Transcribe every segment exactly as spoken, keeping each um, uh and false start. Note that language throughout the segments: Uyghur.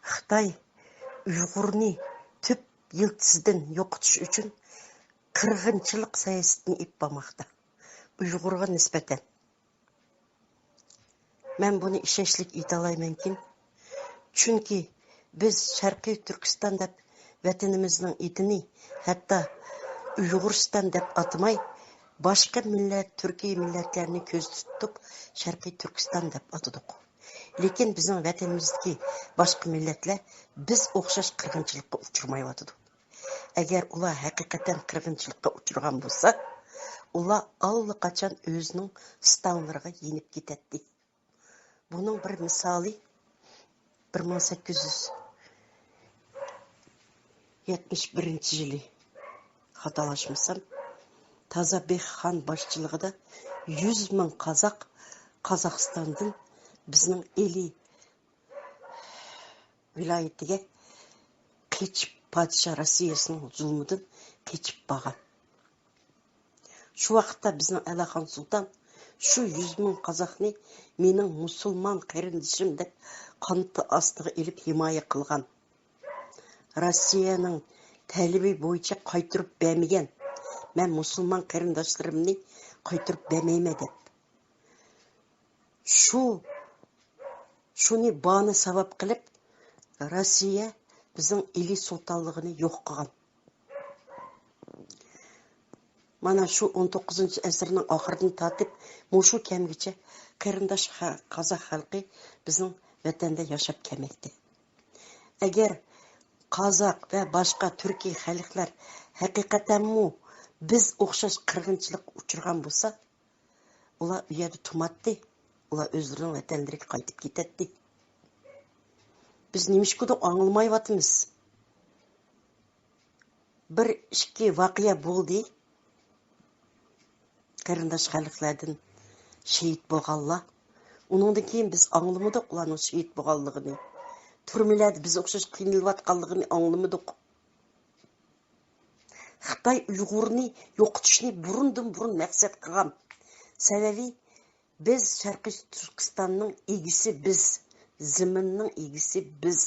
خىتاي ئۇيغۇرنى تۈپ يىلتىزىدىن يوقىتىش ئۈچۈن قىرغىنچىلىق سىياسىتىنى ئېلىپ بارماقتا. ئۇيغۇرغا نىسبەتەن. مەن بۇنى ئىشەنچلىك ئېيتالايمەنكىن، چۈنكى بىز شەرقىي تۈركىستان دەپ ۋەتىنىمىزنىڭ ئېتىنى ھەتتا ئۇيغۇرىستان دەپ ئاتىماي، باشقا مىللەت، تۈركىي مىللەتلەرنى كۆزدە تۇتۇپ، شەرقىي تۈركىستان دەپ ئاتىدۇق. لېكىن بىزنىڭ ۋەتىنىمىزدىكى باشقا مىللەتلەر بىز ئوخشاش قىرغىنچىلىققا ئۇچرىمايۋاتىدۇ. ئەگەر ئۇلار ھەقىقەتەن قىرغىنچىلىققا ئۇچرىغان بولسا، ئۇلار ئاللىقاچان ئۆزىنىڭ ئىستانلىرىغا يېنىپ كېتەتتى. بۇنىڭ بىر مىسالى، بىر مىڭ سەككىز يۈز يەتمىش بىرىنچى يىلى، خاتالاشمىسام، تازابېك خان باشچىلىقىدا يۈز مىڭ قازاق قازاقىستاندىن بىزنىڭ ئىلى ۋىلايىتىگە قېچىپ، پادىشاھ روسىيەسىنىڭ زۇلمىدىن قېچىپ بارغان. شۇ ۋاقىتتا بىزنىڭ ئەلاخان سۇلتان شۇ يۈز مىڭ قازاقنى مېنىڭ مۇسۇلمان قېرىندىشىم دەپ قانىتى ئاستىغا ئېلىپ ھىمايە قىلغان. روسىيەنىڭ تەلىپى بويىچە قايتۇرۇپ بەرمىگەن. مەن مۇسۇلمان قېرىنداشلىرىمنى قايتۇرۇپ بەرمەيمەن دەپ. شۇ، شۇنى باھانە سەۋەب قىلىپ، روسىيە بىزنىڭ ئىلى سۇلتانلىقىنى يوق قىلغان. مانا شۇ ئون توققۇزىنچى ئەسىرنىڭ ئاخىرىدىن تارتىپ مۇشۇ كەمگىچە قېرىنداش خە-، قازاق خەلقى بىزنىڭ ۋەتەندە ياشاپ كەلمەكتە. ئەگەر قازاق ۋە باشقا تۈركىي خەلقلەر ھەقىقەتەنمۇ بىز ئوخشاش قىرغىنچىلىققا ئۇچرىغان بولسا، ئۇلار ئۇ يەردە تۇرماتتى. ئۇلار ئۆزلىرىنىڭ ۋەتەنلىرىگە قايتىپ كېتەتتى. بىز نېمىشقىدۇر ئاڭلىمايۋاتىمىز. بىر ئىككى ۋەقە بولدى. قېرىنداش خەلقلەردىن شېھىت بولغانلار. ئۇنىڭدىن كېيىن بىز ئاڭلىمىدۇق ئۇلارنىڭ شېھىت بولغانلىقىنى. تۈرمىلەردە بىز ئوخشاش قىينىلىۋاتقانلىقىنى ئاڭلىمىدۇق. خىتاي ئۇيغۇرنى يوقىتىشنى بۇرۇندىن بۇرۇن مەقسەت قىلغان. سەۋەبى، بىز شەرقىي تۈركىستاننىڭ ئىگىسى بىز، زېمىننىڭ ئىگىسى بىز.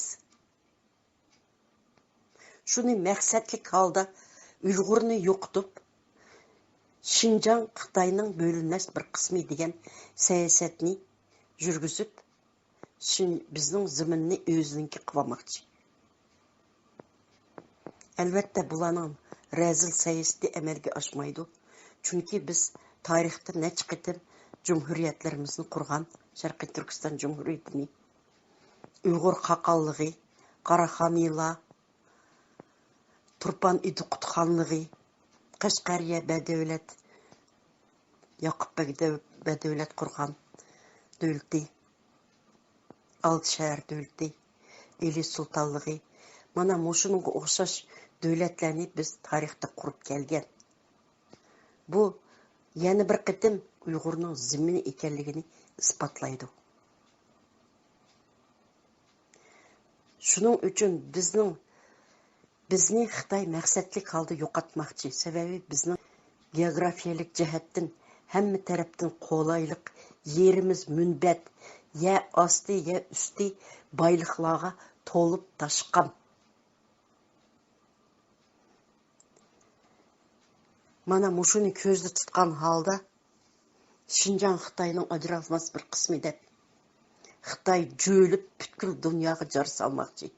شۇنى مەقسەتلىك ھالدا ئۇيغۇرنى يوقىتىپ، شىنجاڭ خىتاينىڭ بۆلۈنمەس بىر قىسمى دېگەن سىياسەتنى يۈرگۈزۈپ، شىن-، بىزنىڭ زېمىننى ئۆزىنىڭكى قىلىۋالماقچى. ئەلۋەتتە، بۇلارنىڭ رەزىل سىياسىتى ئەمەلگە ئاشمايدۇ. چۈنكى بىز تارىختا نەچچە قېتىم جۇمھۇرىيەتلىرىمىزنى قۇرغان، شەرقىي تۈركىستان جۇمھۇرىيىتىنى، ئۇيغۇر خاقانلىقى، قاراخانىيلار، تۇرپان ئىدىقۇت خانلىقى، قەشقەرىيە بەدەۋلەت، ياقۇپ بەگ دەۋ-، بەدەۋلەت قۇرغان دۆلىتى، ئالتە شەھەر دۆلىتى، ئىلى سۇلتانلىقى، مانا مۇشۇنىڭغا ئوخشاش دۆلەتلەرنى بىز تارىختا قۇرۇپ كەلگەن. بۇ يەنە بىر قېتىم ئۇيغۇرنىڭ زېمىنى ئىكەنلىكىنى ئىسپاتلايدۇ. شۇنىڭ ئۈچۈن بىزنىڭ، بىزنى خىتاي مەقسەتلىك ھالدا يوقاتماقچى. سەۋەبى، بىزنىڭ گېئوگرافىيەلىك جەھەتتىن ھەممە تەرەپتىن قولايلىق يېرىمىز مۇنبەت، يەر ئاستى، يەر ئۈستى بايلىقلارغا تولۇپ تاشقان. مانا مۇشۇنى كۆزدە تۇتقان ھالدا، شىنجاڭ خىتاينىڭ ئاجرالماس بىر قىسمى دەپ، خىتاي جۆيلۈپ پۈتكۈل دۇنياغا جار سالماقچى.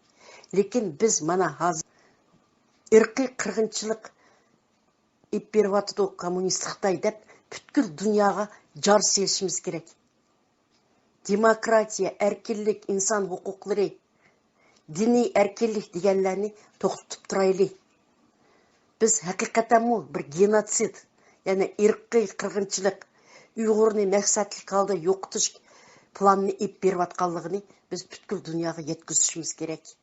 لېكىن بىز مانا ھازىر ئىرقىي قىرغىنچىلىق ئېلىپ بېرىۋاتىدۇ كوممۇنىست خىتاي دەپ پۈتكۈل دۇنياغا جار سېلىشىمىز كېرەك. دېموكراتىيە، ئەركىنلىك، ئىنسان ھوقۇقلىرى، دىنىي ئەركىنلىك دېگەنلەرنى توختىتىپ تۇرايلى. بىز ھەقىقەتەنمۇ بىر گېنوتسىد، يەنى ئىرقىي قىرغىنچىلىق، ئۇيغۇرنى مەقسەتلىك ھالدا يوقىتىش پىلانىنى ئېلىپ بېرىۋاتقانلىقىنى بىز پۈتكۈل دۇنياغا يەتكۈزۈشىمىز كېرەك.